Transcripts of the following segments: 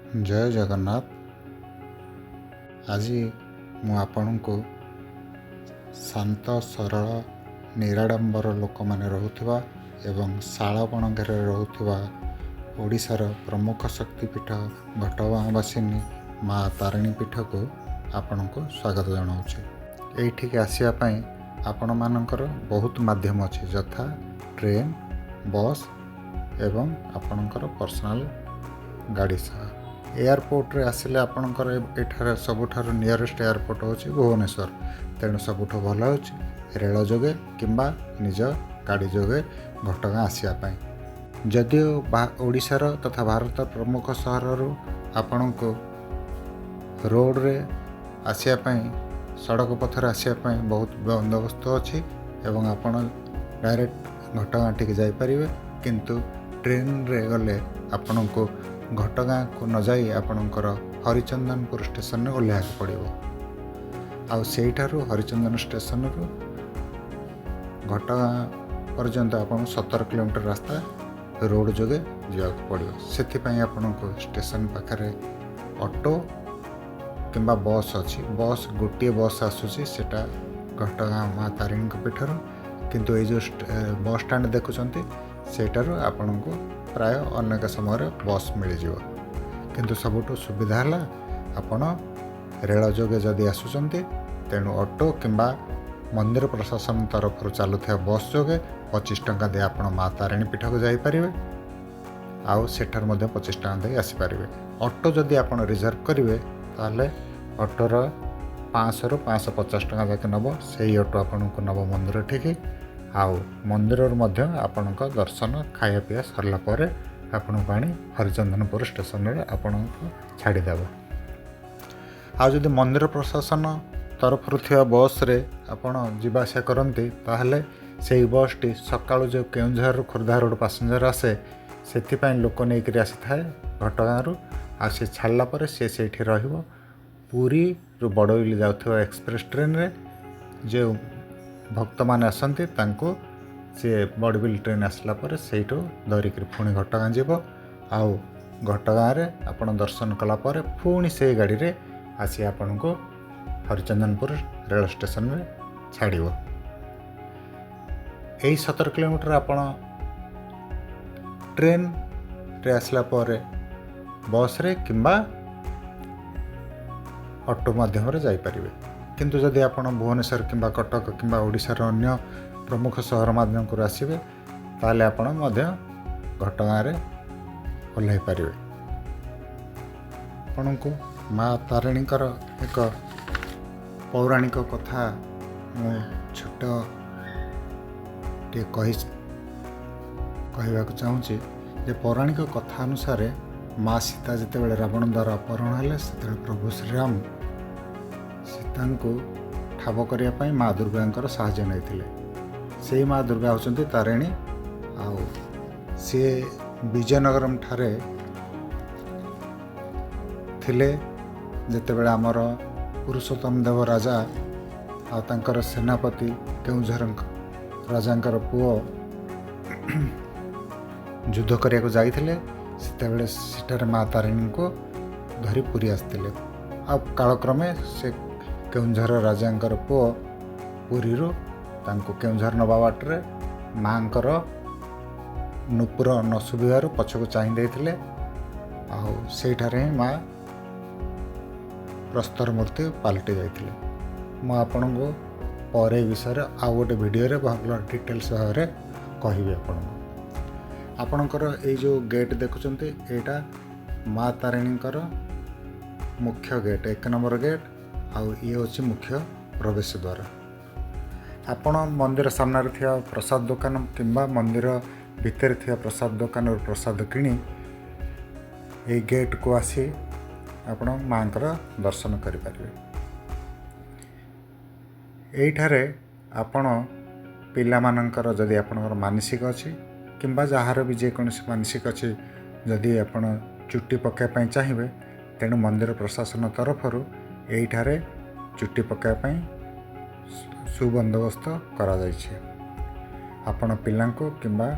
ଜୟ ଜଗନ୍ନାଥ। ଆଜି ମୁଁ ଆପଣଙ୍କୁ ଶାନ୍ତ, ସରଳ, ନିରାଡ଼ମ୍ବର ଲୋକମାନେ ରହୁଥିବା ଏବଂ ଶାଳବଣ ଘେରରେ ରହୁଥିବା ଓଡ଼ିଶାର ପ୍ରମୁଖ ଶକ୍ତିପୀଠ ଘଟଗାଁବାସିନୀ ମା ତାରିଣୀ ପୀଠକୁ ଆପଣଙ୍କୁ ସ୍ୱାଗତ ଜଣାଉଛି। ଏଇଠିକି ଆସିବା ପାଇଁ ଆପଣମାନଙ୍କର ବହୁତ ମାଧ୍ୟମ ଅଛି, ଯଥା ଟ୍ରେନ୍, ବସ୍ ଏବଂ ଆପଣଙ୍କର ପର୍ସନାଲ୍ ଗାଡ଼ି ସହ। ଏୟାରପୋର୍ଟରେ ଆସିଲେ ଆପଣଙ୍କର ଏଠାରେ ସବୁଠାରୁ ନିୟରେଷ୍ଟ ଏୟାରପୋର୍ଟ ହେଉଛି ଭୁବନେଶ୍ୱର। ତେଣୁ ସବୁଠୁ ଭଲ ହେଉଛି ରେଳ ଯୋଗେ କିମ୍ବା ନିଜ ଗାଡ଼ି ଯୋଗେ ଘଟଗାଁ ଆସିବା ପାଇଁ। ଯଦିଓ ଓଡ଼ିଶାର ତଥା ଭାରତର ପ୍ରମୁଖ ସହରରୁ ଆପଣଙ୍କୁ ରୋଡ଼ରେ ଆସିବା ପାଇଁ, ସଡ଼କ ପଥରେ ଆସିବା ପାଇଁ ବହୁତ ବନ୍ଦୋବସ୍ତ ଅଛି ଏବଂ ଆପଣ ଡାଇରେକ୍ଟ ଘଟଗାଁ ଠିକି ଯାଇପାରିବେ, କିନ୍ତୁ ଟ୍ରେନରେ ଗଲେ ଆପଣଙ୍କୁ ଘଟଗାଁକୁ ନ ଯାଇ ଆପଣଙ୍କର ହରିଚନ୍ଦନପୁର ଷ୍ଟେସନରେ ଓହ୍ଲାଇବାକୁ ପଡ଼ିବ। ଆଉ ସେଇଠାରୁ, ହରିଚନ୍ଦନ ଷ୍ଟେସନରୁ ଘଟଗାଁ ପର୍ଯ୍ୟନ୍ତ ଆପଣଙ୍କୁ 17 କିଲୋମିଟର ରାସ୍ତା ରୋଡ଼ ଯୋଗେ ଯିବାକୁ ପଡ଼ିବ। ସେଥିପାଇଁ ଆପଣଙ୍କୁ ଷ୍ଟେସନ ପାଖରେ ଅଟୋ କିମ୍ବା ବସ୍ ଅଛି। ବସ୍, ଗୋଟିଏ ବସ୍ ଆସୁଛି, ସେଇଟା ଘଟଗାଁ ମା ତାରିଣୀଙ୍କ ପୀଠରୁ। କିନ୍ତୁ ଏଇ ଯେଉଁ ବସ୍ ଷ୍ଟାଣ୍ଡ ଦେଖୁଛନ୍ତି, ସେଇଠାରୁ ଆପଣଙ୍କୁ ପ୍ରାୟ ଅନେକ ସମୟରେ ବସ୍ ମିଳିଯିବ। କିନ୍ତୁ ସବୁଠୁ ସୁବିଧା ହେଲା, ଆପଣ ରେଳ ଯୋଗେ ଯଦି ଆସୁଛନ୍ତି, ତେଣୁ ଅଟୋ କିମ୍ବା ମନ୍ଦିର ପ୍ରଶାସନ ତରଫରୁ ଚାଲୁଥିବା ବସ୍ ଯୋଗେ 25 ଟଙ୍କା ଦେଇ ଆପଣ ମା ତାରିଣୀ ପୀଠକୁ ଯାଇପାରିବେ ଆଉ ସେଠାରୁ ମଧ୍ୟ 25 ଟଙ୍କା ଦେଇ ଆସିପାରିବେ। ଅଟୋ ଯଦି ଆପଣ ରିଜର୍ଭ କରିବେ, ତାହେଲେ ଅଟୋର 500ରୁ 550 ଟଙ୍କା ଯାକେ ନେବ। ସେଇ ଅଟୋ ଆପଣଙ୍କୁ ନେବ ମନ୍ଦିର ଠିକି ଆଉ ମନ୍ଦିରରୁ ମଧ୍ୟ ଆପଣଙ୍କ ଦର୍ଶନ, ଖାଇବା ପିଇବା ସରିଲା ପରେ ଆପଣଙ୍କୁ ଆଣି ହରିଚନ୍ଦନପୁର ଷ୍ଟେସନରେ ଆପଣଙ୍କୁ ଛାଡ଼ିଦେବ। ଆଉ ଯଦି ମନ୍ଦିର ପ୍ରଶାସନ ତରଫରୁ ଥିବା ବସ୍ରେ ଆପଣ ଯିବା ଆସିବା କରନ୍ତି, ତାହେଲେ ସେଇ ବସ୍ଟି ସକାଳୁ ଯେଉଁ କେଉଁଝରରୁ ଖୋର୍ଦ୍ଧା ରୋଡ଼ ପାସେଞ୍ଜର ଆସେ, ସେଥିପାଇଁ ଲୋକ ନେଇକରି ଆସିଥାଏ ଘଟଗାଁରୁ। ଆଉ ସେ ଛାଡ଼ିଲା ପରେ ସେ ସେଇଠି ରହିବ। ପୁରୀରୁ ବଡ଼ବିଲ ଯାଉଥିବା ଏକ୍ସପ୍ରେସ୍ ଟ୍ରେନରେ ଯେଉଁ ଭକ୍ତମାନେ ଆସନ୍ତି, ତାଙ୍କୁ ସିଏ ବଡ଼ବିଲ ଟ୍ରେନ୍ ଆସିଲା ପରେ ସେଇଠୁ ଧରିକିରି ପୁଣି ଘଟଗାଁ ଯିବ। ଆଉ ଘଟଗାଁରେ ଆପଣ ଦର୍ଶନ କଲା ପରେ ପୁଣି ସେଇ ଗାଡ଼ିରେ ଆସି ଆପଣଙ୍କୁ ହରିଚନ୍ଦନପୁର ରେଳ ଷ୍ଟେସନରେ ଛାଡ଼ିବ। ଏଇ 17 କିଲୋମିଟର ଆପଣ ଟ୍ରେନରେ ଆସିଲା ପରେ ବସ୍ରେ କିମ୍ବା ଅଟୋ ମାଧ୍ୟମରେ ଯାଇପାରିବେ। କିନ୍ତୁ ଯଦି ଆପଣ ଭୁବନେଶ୍ୱର କିମ୍ବା କଟକ କିମ୍ବା ଓଡ଼ିଶାର ଅନ୍ୟ ପ୍ରମୁଖ ସହର ମାନଙ୍କରୁ ଆସିବେ, ତାହେଲେ ଆପଣ ମଧ୍ୟ ଘଟଗାଁରେ ଓହ୍ଲାଇ ପାରିବେ। ଆପଣଙ୍କୁ ମା ତାରିଣୀଙ୍କର ଏକ ପୌରାଣିକ କଥା ମୁଁ ଛୋଟ ଟିକେ କହିବାକୁ ଚାହୁଁଛି ଯେ ପୌରାଣିକ କଥା ଅନୁସାରେ ମା ସୀତା ଯେତେବେଳେ ରାବଣ ଦ୍ୱାରା ଅପହରଣ ହେଲେ, ସେତେବେଳେ ପ୍ରଭୁ ଶ୍ରୀରାମ ସୀତାଙ୍କୁ ଠାବ କରିବା ପାଇଁ ମା ଦୁର୍ଗାଙ୍କର ସାହାଯ୍ୟ ନେଇଥିଲେ। ସେଇ ମା ଦୁର୍ଗା ହେଉଛନ୍ତି ତାରିଣୀ। ଆଉ ସିଏ ବିଜୟନଗରମ ଠାରେ ଥିଲେ, ଯେତେବେଳେ ଆମର ପୁରୁଷୋତ୍ତମ ଦେବ ରାଜା ଆଉ ତାଙ୍କର ସେନାପତି କେଉଁଝର ରାଜାଙ୍କର ପୁଅ ଯୁଦ୍ଧ କରିବାକୁ ଯାଇଥିଲେ, ସେତେବେଳେ ସେଠାରେ ମା ତାରିଣୀଙ୍କୁ ଧରି ପୁରୀ ଆସିଥିଲେ। ଆଉ କାଳକ୍ରମେ ସେ କେଉଁଝର ରାଜାଙ୍କର ପୁଅ ପୁରୀରୁ ତାଙ୍କୁ କେଉଁଝର ନେବା ବାଟରେ ମାଆଙ୍କର ନୂପୁର ନ ଶୁଭିବାରୁ ପଛକୁ ଚାହିଁ ଦେଇଥିଲେ। ଆଉ ସେଇଠାରେ ହିଁ ମା ପ୍ରସ୍ତର ମୂର୍ତ୍ତି ପାଲଟି ଯାଇଥିଲେ। ମୁଁ ଆପଣଙ୍କୁ ପରେ ଏ ବିଷୟରେ ଆଉ ଗୋଟେ ଭିଡ଼ିଓରେ ଭଲ ଡିଟେଲ୍ସ ଭାବରେ କହିବି ଆପଣଙ୍କୁ। ଆପଣଙ୍କର ଏଇ ଯେଉଁ ଗେଟ୍ ଦେଖୁଛନ୍ତି, ଏଇଟା ମା ତାରିଣୀଙ୍କର ମୁଖ୍ୟ ଗେଟ୍, 1 ନମ୍ବର ଗେଟ୍। ଆଉ ଇଏ ହେଉଛି ମୁଖ୍ୟ ପ୍ରବେଶ ଦ୍ୱାର। ଆପଣ ମନ୍ଦିର ସାମ୍ନାରେ ଥିବା ପ୍ରସାଦ ଦୋକାନ କିମ୍ବା ମନ୍ଦିର ଭିତରେ ଥିବା ପ୍ରସାଦ ଦୋକାନରୁ ପ୍ରସାଦ କିଣି ଏଇ ଗେଟ୍କୁ ଆସି ଆପଣ ମାଆଙ୍କର ଦର୍ଶନ କରିପାରିବେ। ଏଇଠାରେ ଆପଣ ପିଲାମାନଙ୍କର ଯଦି ଆପଣଙ୍କର ମାନସିକ ଅଛି କିମ୍ବା ଯାହାର ବି ଯେକୌଣସି ମାନସିକ ଅଛି, ଯଦି ଆପଣ ଚୁଟି ପକାଇବା ପାଇଁ ଚାହିଁବେ, ତେଣୁ ମନ୍ଦିର ପ୍ରଶାସନ ତରଫରୁ ଏଇଠାରେ ଚୁଟି ପକାଇବା ପାଇଁ ସୁବନ୍ଦୋବସ୍ତ କରାଯାଇଛି। ଆପଣ ପିଲାଙ୍କୁ କିମ୍ବା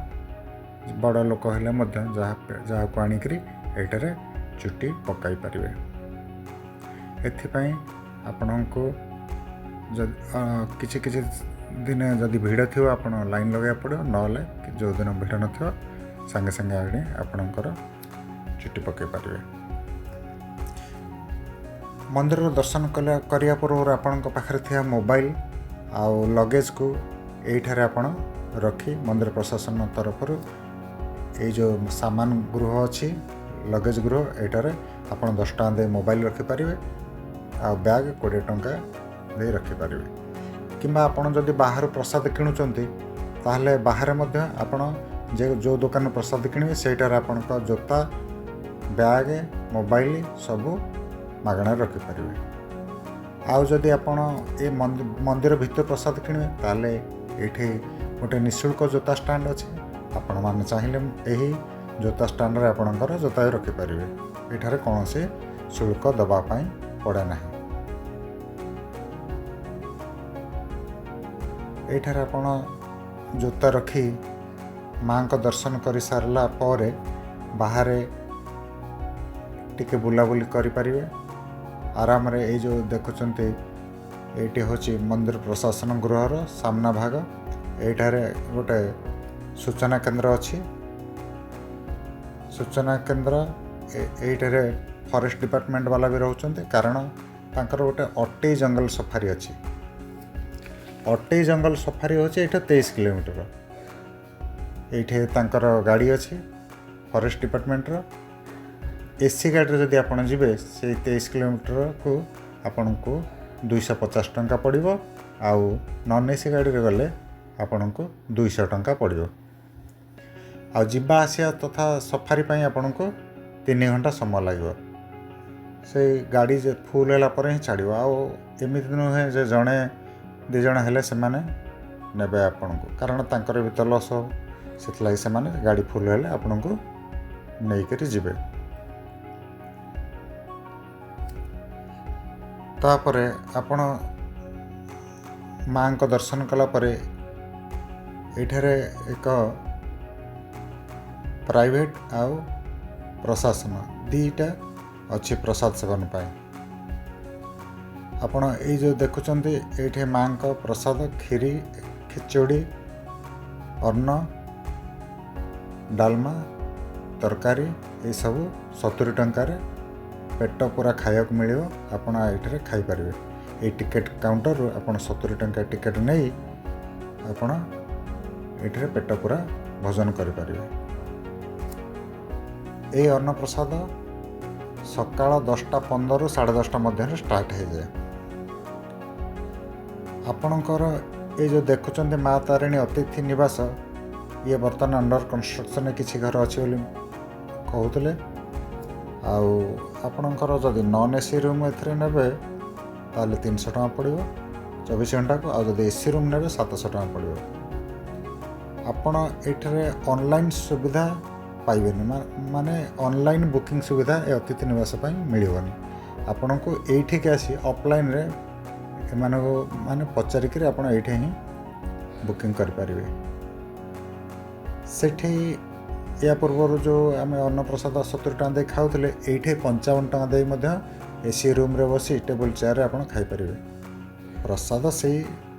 ବଡ଼ ଲୋକ ହେଲେ ମଧ୍ୟ ଯାହାକୁ ଆଣିକରି ଏଇଠାରେ ଚୁଟି ପକାଇ ପାରିବେ। ଏଥିପାଇଁ ଆପଣଙ୍କୁ ଯଦି କିଛି କିଛି ଦିନ ଯଦି ଭିଡ଼ ଥିବ, ଆପଣ ଲାଇନ୍ ଲଗାଇବାକୁ ପଡ଼ିବ। ନହେଲେ ଯେଉଁଦିନ ଭିଡ଼ ନଥିବ, ସାଙ୍ଗେ ସାଙ୍ଗେ ଆଣି ଆପଣଙ୍କର ଚୁଟି ପକାଇ ପାରିବେ। ମନ୍ଦିରର ଦର୍ଶନ କରିବା ପୂର୍ବରୁ ଆପଣଙ୍କ ପାଖରେ ଥିବା ମୋବାଇଲ ଆଉ ଲଗେଜକୁ ଏଇଠାରେ ଆପଣ ରଖି, ମନ୍ଦିର ପ୍ରଶାସନ ତରଫରୁ ଏଇ ଯେଉଁ ସାମାନ ଗୃହ ଅଛି, ଲଗେଜ ଗୃହ, ଏଇଟାରେ ଆପଣ 10 ଟଙ୍କା ଦେଇ ମୋବାଇଲ ରଖିପାରିବେ ଆଉ ବ୍ୟାଗ୍ 20 ଟଙ୍କା ଦେଇ ରଖିପାରିବେ। କିମ୍ବା ଆପଣ ଯଦି ବାହାରୁ ପ୍ରସାଦ କିଣୁଛନ୍ତି, ତାହେଲେ ବାହାରେ ମଧ୍ୟ ଆପଣ ଯେ ଯେଉଁ ଦୋକାନରୁ ପ୍ରସାଦ କିଣିବେ, ସେଇଟାରେ ଆପଣଙ୍କ ଜୋତା, ବ୍ୟାଗ୍, ମୋବାଇଲ ସବୁ ମାଗଣାରେ ରଖିପାରିବେ। ଆଉ ଯଦି ଆପଣ ଏ ମନ୍ଦିର ଭିତରୁ ପ୍ରସାଦ କିଣିବେ, ତାହେଲେ ଏଇଠି ଗୋଟେ ନିଃଶୁଳ୍କ ଜୋତା ଷ୍ଟାଣ୍ଡ ଅଛି। ଆପଣମାନେ ଚାହିଁଲେ ଏହି ଜୋତା ଷ୍ଟାଣ୍ଡରେ ଆପଣଙ୍କର ଜୋତା ବି ରଖିପାରିବେ। ଏଠାରେ କୌଣସି ଶୁଳ୍କ ଦେବା ପାଇଁ ପଡ଼େ ନାହିଁ। ଏଇଠାରେ ଆପଣ ଜୋତା ରଖି ମାଆଙ୍କ ଦର୍ଶନ କରିସାରିଲା ପରେ ବାହାରେ ଟିକେ ବୁଲାବୁଲି କରିପାରିବେ ଆରାମରେ। ଏଇ ଯେଉଁ ଦେଖୁଛନ୍ତି, ଏଇଠି ହେଉଛି ମନ୍ଦିର ପ୍ରଶାସନ ଗୃହର ସାମ୍ନା ଭାଗ। ଏଇଠାରେ ଗୋଟେ ସୂଚନା କେନ୍ଦ୍ର ଅଛି। ସୂଚନା କେନ୍ଦ୍ର ଏଇଠାରେ ଫରେଷ୍ଟ ଡିପାର୍ଟମେଣ୍ଟ ବାଲା ବି ରହୁଛନ୍ତି, କାରଣ ତାଙ୍କର ଗୋଟେ ଅଟେଇ ଜଙ୍ଗଲ ସଫାରି ଅଛି। ଅଟେଇ ଜଙ୍ଗଲ ସଫାରି ହେଉଛି ଏଇଟା 23 କିଲୋମିଟର। ଏଇଠି ତାଙ୍କର ଗାଡ଼ି ଅଛି ଫରେଷ୍ଟ ଡିପାର୍ଟମେଣ୍ଟର। ଏସି ଗାଡ଼ିରେ ଯଦି ଆପଣ ଯିବେ, ସେଇ 23 କିଲୋମିଟରକୁ ଆପଣଙ୍କୁ 250 ଟଙ୍କା ପଡ଼ିବ ଆଉ ନନ୍ ଏସି ଗାଡ଼ିରେ ଗଲେ ଆପଣଙ୍କୁ 200 ଟଙ୍କା ପଡ଼ିବ। ଆଉ ଯିବା ଆସିବା ତଥା ସଫାରି ପାଇଁ ଆପଣଙ୍କୁ 3 ଘଣ୍ଟା ସମୟ ଲାଗିବ। ସେଇ ଗାଡ଼ି ଯେ ଫୁଲ୍ ହେଲା ପରେ ହିଁ ଛାଡ଼ିବ। ଆଉ ଏମିତି ନୁହେଁ ଯେ ଜଣେ ଦୁଇ ଜଣ ହେଲେ ସେମାନେ ନେବେ ଆପଣଙ୍କୁ, କାରଣ ତାଙ୍କର ବି ତ ଲସ୍ ହେବ। ସେଥିଲାଗି ସେମାନେ ଗାଡ଼ି ଫୁଲ୍ ହେଲେ ଆପଣଙ୍କୁ ନେଇକରି ଯିବେ। ତାପରେ ଆପଣ ମାଆଙ୍କ ଦର୍ଶନ କଲା ପରେ ଏଇଠାରେ ଏକ ପ୍ରାଇଭେଟ୍ ଆଉ ପ୍ରଶାସନ ଦୁଇଟା ଅଛି ପ୍ରସାଦ ସେବନ ପାଇଁ। ଆପଣ ଏଇ ଯେଉଁ ଦେଖୁଛନ୍ତି, ଏଇଠି ମାଆଙ୍କ ପ୍ରସାଦ କ୍ଷୀରି, ଖିଚୁଡ଼ି, ଅନ୍ନ, ଡାଲମା, ତରକାରୀ, ଏସବୁ 70 ଟଙ୍କାରେ ପେଟ ପୂରା ଖାଇବାକୁ ମିଳିବ। ଆପଣ ଏଇଠାରେ ଖାଇପାରିବେ। ଏଇ ଟିକେଟ୍ କାଉଣ୍ଟରରୁ ଆପଣ 70 ଟଙ୍କା ଟିକେଟ୍ ନେଇ ଆପଣ ଏଇଠାରେ ପେଟ ପୂରା ଭୋଜନ କରିପାରିବେ। ଏଇ ଅନ୍ନପ୍ରସାଦ ସକାଳ 10ଟା 15ରୁ 10:30 ମଧ୍ୟରେ ଷ୍ଟାର୍ଟ ହେଇଯାଏ। ଆପଣଙ୍କର ଏଇ ଯେଉଁ ଦେଖୁଛନ୍ତି ମା ତାରିଣୀ ଅତିଥି ନିବାସ, ଇଏ ବର୍ତ୍ତମାନ ଅଣ୍ଡର କନଷ୍ଟ୍ରକ୍ସନରେ କିଛି ଘର ଅଛି ବୋଲି କହୁଥିଲେ। ଆଉ ଆପଣଙ୍କର ଯଦି ନନ୍ ଏସି ରୁମ୍ ଏଥିରେ ନେବେ, ତାହେଲେ 300 ଟଙ୍କା ପଡ଼ିବ 24 ଘଣ୍ଟାକୁ। ଆଉ ଯଦି ଏସି ରୁମ୍ ନେବେ, 700 ଟଙ୍କା ପଡ଼ିବ। ଆପଣ ଏଠାରେ ଅନଲାଇନ୍ ସୁବିଧା ପାଇବେନି, ମାନେ ଅନଲାଇନ୍ ବୁକିଂ ସୁବିଧା ଏ ଅତିଥି ନିବାସ ପାଇଁ ମିଳିବନି। ଆପଣଙ୍କୁ ଏଇଠିକି ଆସି ଅଫଲାଇନ୍ରେ ଏମାନଙ୍କୁ ମାନେ ପଚାରିକିରି ଆପଣ ଏଇଠି ହିଁ ବୁକିଂ କରିପାରିବେ। ସେଠି ୟା ପୂର୍ବରୁ ଯେଉଁ ଆମେ ଅନ୍ନପ୍ରସାଦ 70 ଟଙ୍କା ଦେଇ ଖାଉଥିଲେ, ଏଇଠି 55 ଟଙ୍କା ଦେଇ ମଧ୍ୟ ଏସି ରୁମ୍ରେ ବସି ଟେବୁଲ୍ ଚେୟାରରେ ଆପଣ ଖାଇପାରିବେ। ପ୍ରସାଦ ସେଇ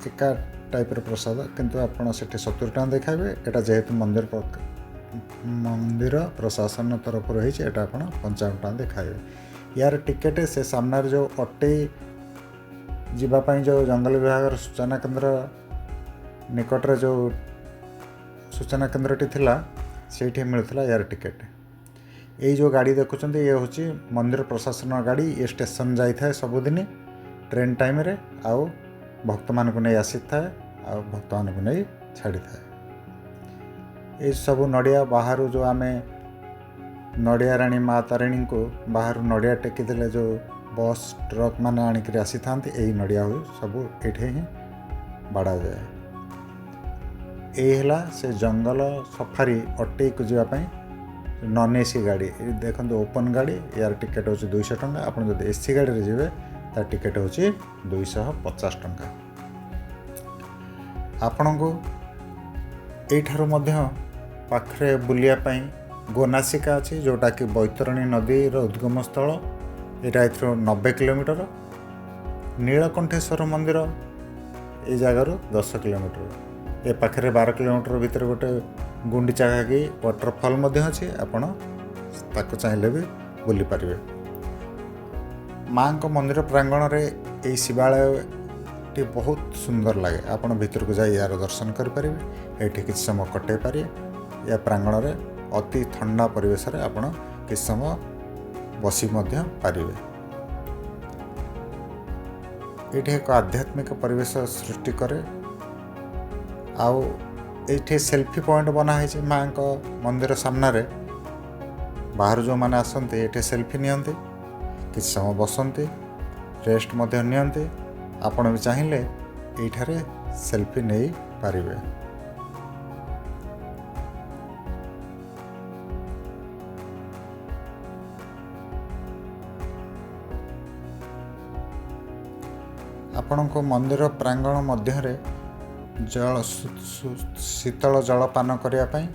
ଏକା ଟାଇପ୍ର ପ୍ରସାଦ, କିନ୍ତୁ ଆପଣ ସେଠି 70 ଟଙ୍କା ଦେଇ ଖାଇବେ। ଏଇଟା ଯେହେତୁ ମନ୍ଦିର ପ୍ରଶାସନ ତରଫରୁ ହେଇଛି, ଏଇଟା ଆପଣ 55 ଟଙ୍କା ଦେଇ ଖାଇବେ। ୟାର ଟିକେଟ୍ ସେ ସାମ୍ନାରେ ଯେଉଁ ଅଟେଇ ଯିବା ପାଇଁ ଯେଉଁ ଜଙ୍ଗଲ ବିଭାଗର ସୂଚନା କେନ୍ଦ୍ର ନିକଟରେ ଯେଉଁ ସୂଚନା କେନ୍ଦ୍ରଟି ଥିଲା, ସେଇଠି ମିଳୁଥିଲା ୟାର ଟିକେଟ୍। ଏଇ ଯେଉଁ ଗାଡ଼ି ଦେଖୁଛନ୍ତି, ଇଏ ହେଉଛି ମନ୍ଦିର ପ୍ରଶାସନ ଗାଡ଼ି। ଇଏ ଷ୍ଟେସନ ଯାଇଥାଏ ସବୁଦିନ ଟ୍ରେନ୍ ଟାଇମ୍ରେ ଆଉ ଭକ୍ତମାନଙ୍କୁ ନେଇ ଆସିଥାଏ ଆଉ ଭକ୍ତମାନଙ୍କୁ ନେଇ ଛାଡ଼ିଥାଏ। ଏସବୁ ନଡ଼ିଆ ବାହାରୁ ଯେଉଁ ଆମେ ନଡ଼ିଆ ରାଣୀ ମା ତାରିଣୀଙ୍କୁ ବାହାରୁ ନଡ଼ିଆ ଟେକିଦେଲେ, ଯେଉଁ ବସ୍ ଟ୍ରକ୍ ମାନେ ଆଣିକିରି ଆସିଥାନ୍ତି, ଏଇ ନଡ଼ିଆ ସବୁ ଏଇଠି ହିଁ ବାଡ଼ାଯାଏ। ଏଇ ହେଲା ସେ ଜଙ୍ଗଲ ସଫାରି ଅଟେଇକୁ ଯିବା ପାଇଁ ନନ୍ ଏସି ଗାଡ଼ି। ଏ ଦେଖନ୍ତୁ, ଓପନ୍ ଗାଡ଼ି, ୟାର ଟିକେଟ୍ ହେଉଛି 200 ଟଙ୍କା। ଆପଣ ଯଦି ଏସି ଗାଡ଼ିରେ ଯିବେ, ତା ଟିକେଟ୍ ହେଉଛି 250 ଟଙ୍କା। ଆପଣଙ୍କୁ ଏଇଠାରୁ ମଧ୍ୟ ପାଖରେ ବୁଲିବା ପାଇଁ ଗୋନାସିକା ଅଛି, ଯେଉଁଟାକି ବୈତରଣୀ ନଦୀର ଉଦ୍ଗମ ସ୍ଥଳ। ଏଇଟା ଏଥିରୁ 90 କିଲୋମିଟର। ନୀଳକଣ୍ଠେଶ୍ୱର ମନ୍ଦିର ଏଇ ଜାଗାରୁ 10 କିଲୋମିଟର। ଏ ପାଖରେ 12 କିଲୋମିଟର ଭିତରେ ଗୋଟେ ଗୁଣ୍ଡିଚାଘାଗି ୱାଟରଫଲ୍ ମଧ୍ୟ ଅଛି, ଆପଣ ତାକୁ ଚାହିଁଲେ ବି ବୁଲିପାରିବେ। ମାଆଙ୍କ ମନ୍ଦିର ପ୍ରାଙ୍ଗଣରେ ଏଇ ଶିବାଳୟଟି ବହୁତ ସୁନ୍ଦର ଲାଗେ। ଆପଣ ଭିତରକୁ ଯାଇ ଏହାର ଦର୍ଶନ କରିପାରିବେ, ଏଇଠି କିଛି ସମୟ କଟାଇ ପାରିବେ। ଏହା ପ୍ରାଙ୍ଗଣରେ ଅତି ଥଣ୍ଡା ପରିବେଶରେ ଆପଣ କିଛି ସମୟ ବସି ମଧ୍ୟ ପାରିବେ। ଏଇଠି ଏକ ଆଧ୍ୟାତ୍ମିକ ପରିବେଶ ସୃଷ୍ଟି କରେ। ଆଉ ଏଇଠି ସେଲ୍ଫି ପଏଣ୍ଟ ବନା ହେଇଛି ମାଆଙ୍କ ମନ୍ଦିର ସାମ୍ନାରେ। ବାହାରୁ ଯେଉଁମାନେ ଆସନ୍ତି ଏଠି ସେଲ୍ଫି ନିଅନ୍ତି, କିଛି ସମୟ ବସନ୍ତି, ରେଷ୍ଟ ମଧ୍ୟ ନିଅନ୍ତି। ଆପଣ ବି ଚାହିଁଲେ ଏଇଠାରେ ସେଲ୍ଫି ନେଇପାରିବେ। ଆପଣଙ୍କ ମନ୍ଦିର ପ୍ରାଙ୍ଗଣ ମଧ୍ୟରେ ଜଳ ଶୀତଳ ଜଳପାନ କରିବା ପାଇଁ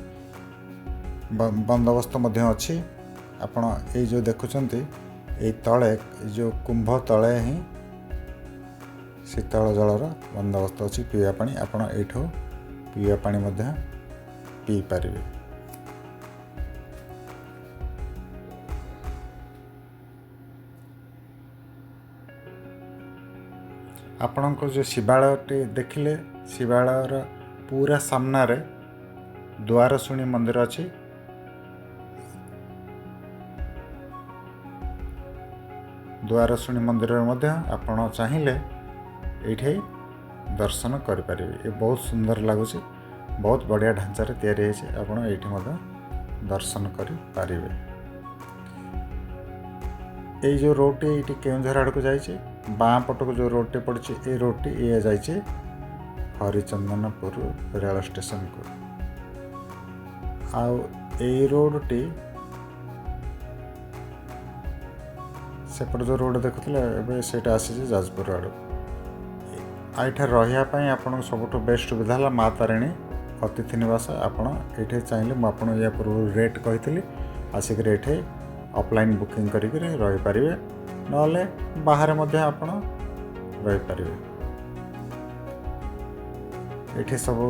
ବନ୍ଦୋବସ୍ତ ମଧ୍ୟ ଅଛି। ଆପଣ ଏଇ ଯେଉଁ ଦେଖୁଛନ୍ତି ଏଇ ତଳେ, ଏଇ ଯେଉଁ କୁମ୍ଭ ତଳେ ହିଁ ଶୀତଳ ଜଳର ବନ୍ଦୋବସ୍ତ ଅଛି ପିଇବା ପାଣି। ଆପଣ ଏଇଠୁ ପିଇବା ପାଣି ମଧ୍ୟ ପିଇପାରିବେ। ଆପଣଙ୍କ ଯେଉଁ ଶିବାଳୟଟି ଦେଖିଲେ, ଶିବାଳୟର ପୁରା ସାମ୍ନାରେ ଦ୍ୱାରଶୁଣୀ ମନ୍ଦିର ଅଛି। ଦ୍ୱାରଶୁଣୀ ମନ୍ଦିରରେ ମଧ୍ୟ ଆପଣ ଚାହିଁଲେ ଏଇଠି ଦର୍ଶନ କରିପାରିବେ। ଏ ବହୁତ ସୁନ୍ଦର ଲାଗୁଛି, ବହୁତ ବଢ଼ିଆ ଢାଞ୍ଚାରେ ତିଆରି ହେଇଛି। ଆପଣ ଏଇଠି ମଧ୍ୟ ଦର୍ଶନ କରିପାରିବେ। ଏଇ ଯେଉଁ ରୋଡ଼ଟି ଏଇଠି କେଉଁଝର ଆଡ଼କୁ ଯାଇଛି, ବାଁ ପଟକୁ ଯେଉଁ ରୋଡ଼ଟି ପଡ଼ିଛି, ଏଇ ରୋଡ଼ଟି ଇଏ ଯାଇଛି ହରିଚନ୍ଦନପୁର ରେଳ ଷ୍ଟେସନକୁ। ଆଉ ଏଇ ରୋଡ଼ଟି ସେପଟେ ଯେଉଁ ରୋଡ଼ ଦେଖୁଥିଲେ, ଏବେ ସେଇଟା ଆସିଛି ଯାଜପୁର ଆଡ଼କୁ। ଆଉ ଏଠାରେ ରହିବା ପାଇଁ ଆପଣଙ୍କୁ ସବୁଠୁ ବେଷ୍ଟ ସୁବିଧା ହେଲା ମା ତାରିଣୀ ଅତିଥି ନିବାସ। ଆପଣ ଏଇଠି ଚାହିଁଲେ, ମୁଁ ଆପଣଙ୍କୁ ୟା ପୂର୍ବରୁ ରେଟ୍ କହିଥିଲି, ଆସିକରି ଏଇଠି ଅଫଲାଇନ୍ ବୁକିଂ କରିକିରି ରହିପାରିବେ, ନହେଲେ ବାହାରେ ମଧ୍ୟ ଆପଣ ରହିପାରିବେ। ଏଠି ସବୁ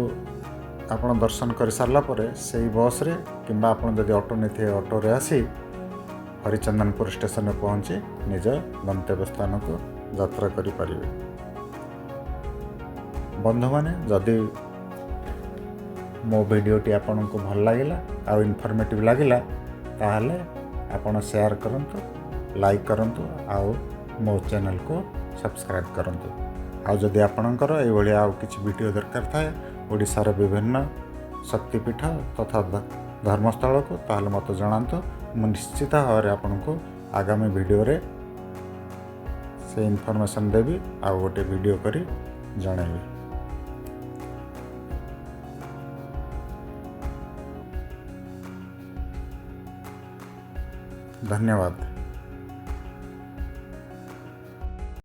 ଆପଣ ଦର୍ଶନ କରିସାରିଲା ପରେ ସେଇ ବସ୍ରେ କିମ୍ବା ଆପଣ ଯଦି ଅଟୋ ନେଇଥିବେ ଅଟୋରେ ଆସି ହରିଚନ୍ଦନପୁର ଷ୍ଟେସନରେ ପହଞ୍ଚି ନିଜ ଗନ୍ତବ୍ୟ ସ୍ଥାନକୁ ଯାତ୍ରା କରିପାରିବେ। ବନ୍ଧୁମାନେ, ଯଦି ମୋ ଭିଡ଼ିଓଟି ଆପଣଙ୍କୁ ଭଲ ଲାଗିଲା ଆଉ ଇନଫର୍ମେଟିଭ୍ ଲାଗିଲା, ତାହେଲେ ଆପଣ ସେୟାର କରନ୍ତୁ, ଲାଇକ୍ କରନ୍ତୁ ଆଉ ମୋ ଚ୍ୟାନେଲକୁ ସବସ୍କ୍ରାଇବ୍ କରନ୍ତୁ। ଆଉ ଯଦି ଆପଣଙ୍କର ଏଇଭଳିଆ ଆଉ କିଛି ଭିଡ଼ିଓ ଦରକାର ଥାଏ ଓଡ଼ିଶାର ବିଭିନ୍ନ ଶକ୍ତିପୀଠ ତଥା ଧର୍ମସ୍ଥଳକୁ, ତାହେଲେ ମୋତେ ଜଣାନ୍ତୁ। ମୁଁ ନିଶ୍ଚିତ ଭାବରେ ଆପଣଙ୍କୁ ଆଗାମୀ ଭିଡ଼ିଓରେ ସେ ଇନଫର୍ମେସନ୍ ଦେବି ଆଉ ଗୋଟେ ଭିଡ଼ିଓ କରି ଜଣାଇବି। ଧନ୍ୟବାଦ।